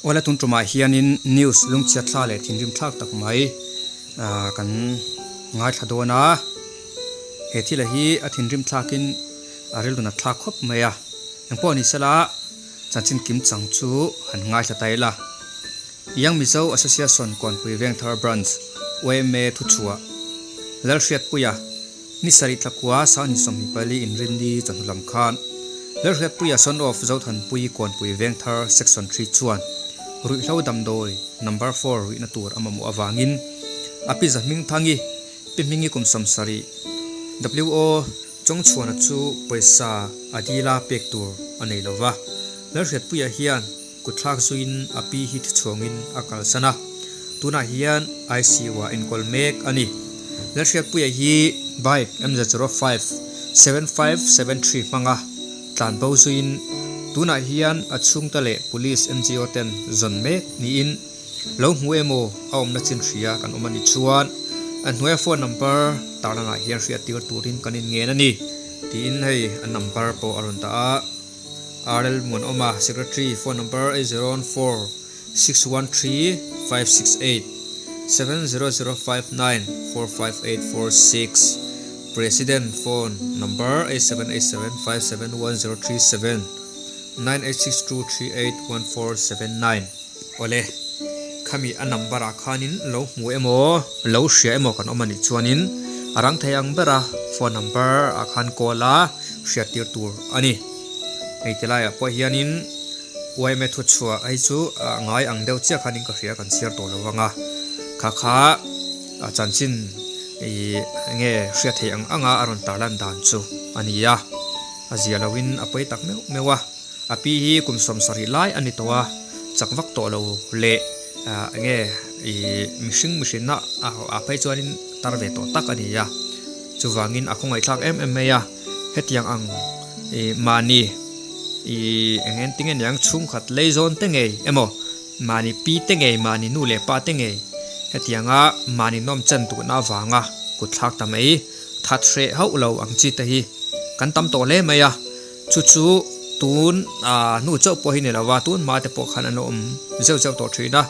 Awle tun tumah hianin news lungchhiat thla leh thinrim thlak tak mai kan ngaithla dawn a, he thila hi a thinrim thlakin a rilru nat thlak khawp mai a, engpawh ni sela chanchin kim chang chu han ngaithla ta ila. Young Mizo Association Kawnpui Vengthar Branch, yma thuchhuah Lalhriatpuia, Ni sarih tlakua Sangni 24 inrinni chawhnu lam khan Lalhriatpuia Son of Zothanpui Kawnpui Vengthar Section 3 chuan ruihhlo damdawi Number 4 ruihna tur a mamawh avangin a pi Zahmingthangi Pi Hmingi kum 70 WO Chawngchhuana chu pawisa a dila pek tur a nei lova Lalhriatpuia hian Kutthlak zuiin a pi hi thichhuangin a kalsan a, tunah hian ICU ah enkawl mek a ni. Lalhriatpuia hi bike MZ05 7573 hmanga tlan bo zuiin tunah hian a chhungte leh police NGO ten zawn mek niin lo hmu emaw a awmna chin hria kan awm a nih chuan a hnuaia phone number tarlanah hian hriattir turin kan inngen a ni tiin hei a number pawh a rawn dah a. RL Muanawma, Secretary, Phone number 804 613 568 70059 45846 President, Phone number 8787 571037 9862 381479 Awle, khami a number ah khanin lo hmu emaw, lo hria emaw kan awm a nih chuanin a rang thei ang bera phone number ah khan call a, hriattir tur a ni. Hei ti laiah pawh hianin yma thuchhuah hei chu a ngai ang deuh chiah khanin ka hria kan chhiar tawh lo vang a, kha kha a chanchin ih enge hriat theih ang anga a rawn tarlan dan chu a ni a, a zia loin a pawi tak meuh meuh a. A pi hi kum 70 lai a ni tawh a, chak vak tawh lo leh enge ih mihring mihrinna ah phei chuanin tar ve tawh tak a ni a, chuvangin a khawngaihthlak em em mai a, hetiang ang ih mahni ih eng engtin nge niang chhungkhat lei zawn te ngei emaw mahni pi te ngei mahni nu leh pa te ngei hetianga mahni nawm chan duhna avanga kutthlak ta mai that hreh hauh lo ang chi te hi kan tam tawh hle mai a. Chu chu tun ah hnu chauh pawh hi ni lo va, tun hma te pawh khan an lo awm zeuh zeuh tawh thin a,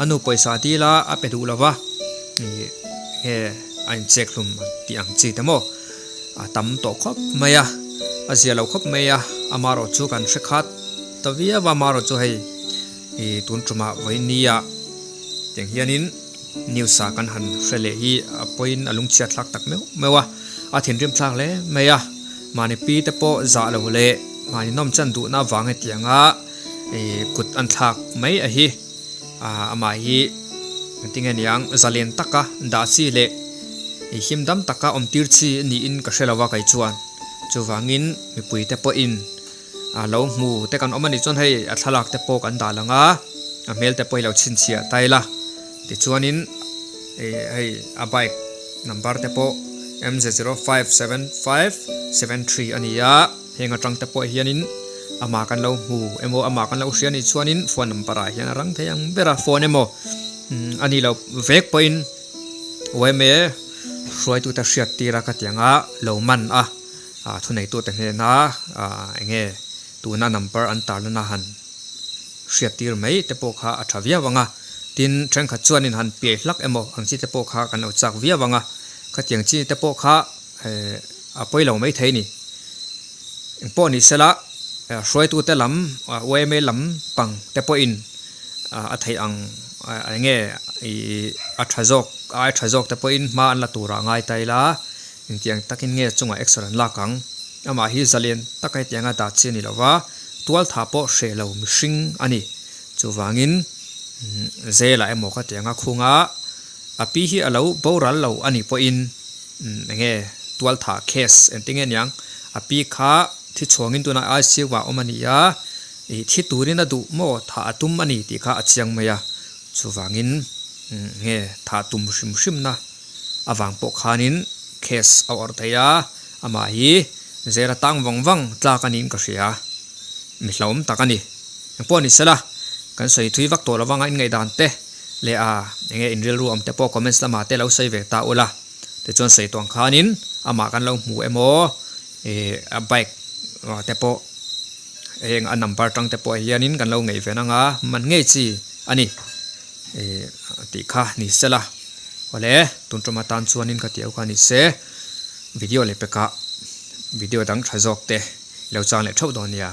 a nu pawisa dil a, a pe duh lo va, ih nge a inchek hlum tih ang chi te maw a tam tawh khawp mai a, a zia lo khawp mai a, amaherawh chu kan hre khat ta viau a, amaherawh chu hei ih tun tumah vawinia tiang hianin news ah kan han hre leh hi a pawiin a lungchhiat thlak tak meuh meuh a, a thinrim thlak hle mai a. Mahni pi te pawh zah lo leh mahni nawm chan duhna avang hetianga ih kut an thlak mai a hi ah amah hi engtin nge niang zalen taka dah chi leh ih him dam taka awm tir chi niin ka hre lo a kei chuan chuvangin mipui te pawhin a lo hmu te kan awm a nih chuan hei a thlalak te pawh kan dah lang a a hmel te pawh hi lo chhinchhiah ta ila tichuanin ih hei a bike number te pawh MZ057573 a ni a heng atang te pawh hianin amah kan lo hmu emaw amah kan lo hria a nih chuanin phone number ah hian a rang thei ang ber a phone emaw a nih loh vek pawhin yma hruaitute hriat tir a ka ti ang a lo man a. Ah thuneitute hnena ah enge tuna number an tarlana han hriat tir mai te pawh kha a tha viau ang a, tin thenkhat chuanin han piai hlak emaw ang chi te pawh kha kan lo chak viau ang a, khatiang chi te pawh kha eh a pawi lo mai thei a ni. Engpawh ni sela hruaitute lam yma lam pang te pawhin a theih ang enge ih a tha zawk ai tha zawk te pawhin hma an la turah ngai ta ila. Engtiang takin nge chungah exer an lak ang? Amah hi zalen taka hetianga dah chi a ni lova, tualtha pawh hreh lo mihring a ni. Chuvangin Zela emaw ka tianga khunga a pi hi a lo boral lo a nih pawhin enge tualtha case engtin nge niang? A pi kha thi chhuangin tunah ICU ah awm a ni a, ih thi turin a duh maw thah a tum a ni tih kha a chiang mai a. Chuvangin enge thah tum hrim hrimna avang pawh khanin case a awrh thei a, amah hi zela tang vang vang tlak a niin ka hria, mi hlauhawm tak a ni. Engpawh ni sela, kan sawi thui vak tawh lovang a inngaihdan te leh a enge inrilru awm te pawh comments lamah te lo sawi ve ta ula, tichuan sawi tawh ang khanin amah kan lo hmu emaw ih a bike te pawh. Heng a number tang te pawh hianin kan lo ngaihven anga man ngei chi a ni ih tih kha ni sela. Awle tun tum atan chuanin ka tih ho kha ni se video leh pekah video dang tha zawk te i lo chang leh theuh dawn nia.